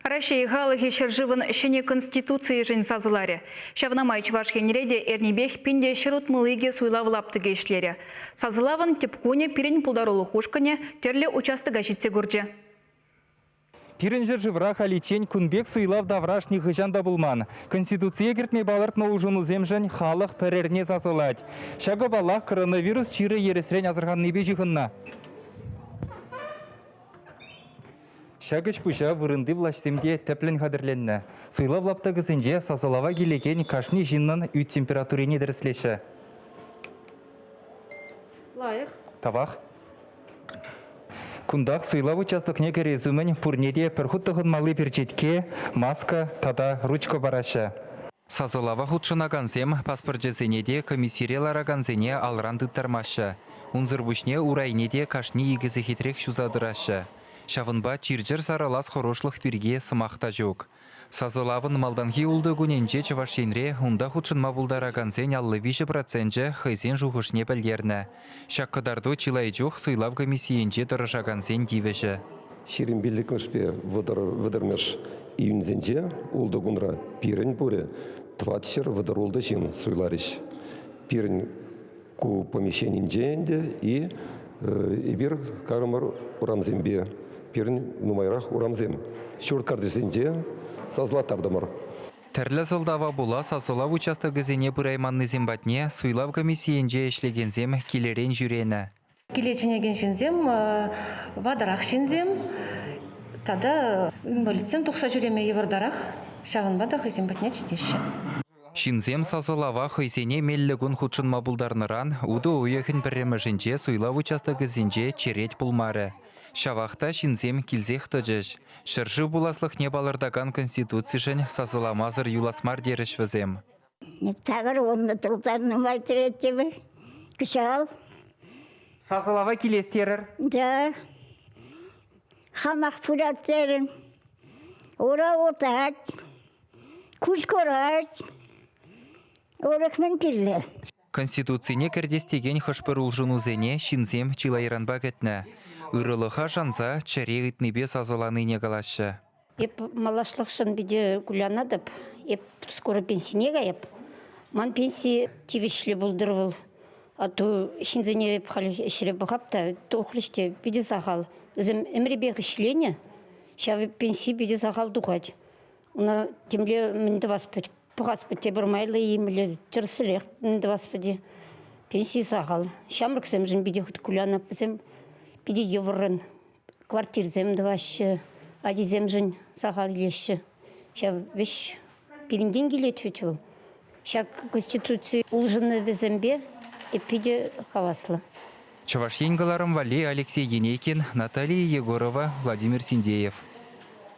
Раҫҫей халӑхӗ ҫӗршывӑн ҫӗнӗ Конституцийӗшӗн сасӑларӗ. Ҫавна май Чӑваш Енре те эрнипех 1162 суйлав лаптӑкӗ ӗҫлерӗ. Сасӑлавӑн тӗп кунӗ пирӗн пултарулӑх ушкӑнӗ тӗрлӗ участока ҫитсе курчӗ. Пирӗн ҫӗршывра халиччен кун пек суйлав тавраш нихӑҫан та пулман. Конституцие кӗртме палӑртнӑ улшӑнусемшӗн халӑх пӗр эрне сасӑлать. Ҫакӑ, паллах, коронавирус чирӗ ересрен асӑрханнипе ҫыхӑннӑ. Ҫак ӗҫ-пуҫа вырӑнти влаҫсем те тӗплӗн хатӗрленнӗ. Суйлав лаптӑкӗсенче сасӑлава килекен кашни ҫыннӑн ӳт температурине тӗрӗслеҫҫӗ. Лайӑх. Тавах. Кунтах суйлав участокне кӗрес умӗн пурне те пӗр хут тӑхӑнмалли перчетке, маска тата ручка параҫҫӗ. Сасӑлава хутшӑнакансем паспорчӗсене те комиссире ларакансене алран тыттармаҫҫӗ. Унсӑр пуҫне урайне те кашни икӗ сехетрех ҫуса тӑраҫҫӗ. Ҫавӑнпа чир-чӗр сарӑлас хӑрушлӑх пирки сӑмах та ҫук. Сасӑлавӑн малтанхи ултӑ кунӗнче Чӑваш Енре унта хутшӑнма пултаракансен 53 проценчӗ хӑйсен шухӑшне пӗлтернӗ. Ҫак кӑтарту чылай чух суйлав комиссийӗнче тӑрӑшакансен тивӗҫӗ. 25-мӗшпе вӑтӑрмӗш июньсенче ултӑ кунра пирӗн пурӗ 436 ҫын суйларӗҫ. Пирӗн ку помещенинче ӗнтӗ и эпир карӑмӑр урамсемпе пирӗн нумайрах урамсем ҫурт картисенче сасӑлаттартӑмӑр. Тӗрлӗ сӑлтава пула сасӑлав участокӗсене пырайманнисем патне суйлав комиссийӗнче ӗҫлекенсем килӗрен ҫӳренӗ. Киле чӗнекен ҫынсем ватӑрах ҫынсем тата инвалидсем тухса ҫӳреме йывӑртарах, ҫавӑнпа та хӑйсем патне чӗнеҫҫӗ. Ҫынсем сасӑлава хӑйсене меллӗ кун хутшӑнма пултарнӑран утӑ уйӑхӗн пӗрремӗшӗнче суйлав участокӗсенче черет пулмарӗ. Ҫавах та ҫынсем килсех тӑчӗҫ. Ҫӗршыв пуласлӑхне палӑртакан Конституцишӗн сасӑламасӑр юлас мар терӗҫ вӗсем. 80 тултан нумай тӗреттӗмӗр кӑҫал. Сасӑлава килес терӗр? Да. Хамах пырать терӗм. Ура утать. Куҫ курать. Урӑх мӗн кирлӗ? Конституцине кӗртес текен хӑш-пӗр улшӑнусене ҫынсем чылайранпа кӗтнӗ. Ырӑлӑха шанса чӗре ыйтнипе сасӑланине калаҫҫӗ. Эп малашлӑхшӑн питӗ кулянатӑп. Эп скоро пенсине каяп. Ман пенси тивӗҫлӗ пултӑр вӑл. А то ҫынсене эп халь ӗҫре пӑхап та тухрӗҫ те питӗ сахал. Вӗсем ӗмрипех ӗҫленӗ, ҫав пенси питӗ сахал тухать. Ӑна темле мӗн тӑвас пӑхас тепӗр майлӑ имлӗ тӗрӗсрех мӗн тӑвас пӗти. Пенси сахал. Ҫамрӑксемшӗн питӗ хыт кулянап. Вӗсем питӗ йывӑррӑн квартирсем тӑваҫҫӗ, ачисемшӗн сахал илеҫҫӗ. Ҫав вӗҫ пирӗнтен килет вӗт вӑл. Ҫак Конституци улшӑнӑвӗсемпе питӗ хаваслӑ. Чӑваш Ен кӑларӑм валли Алексей Енейкин, Наталия Егорова, Владимир Синдеев.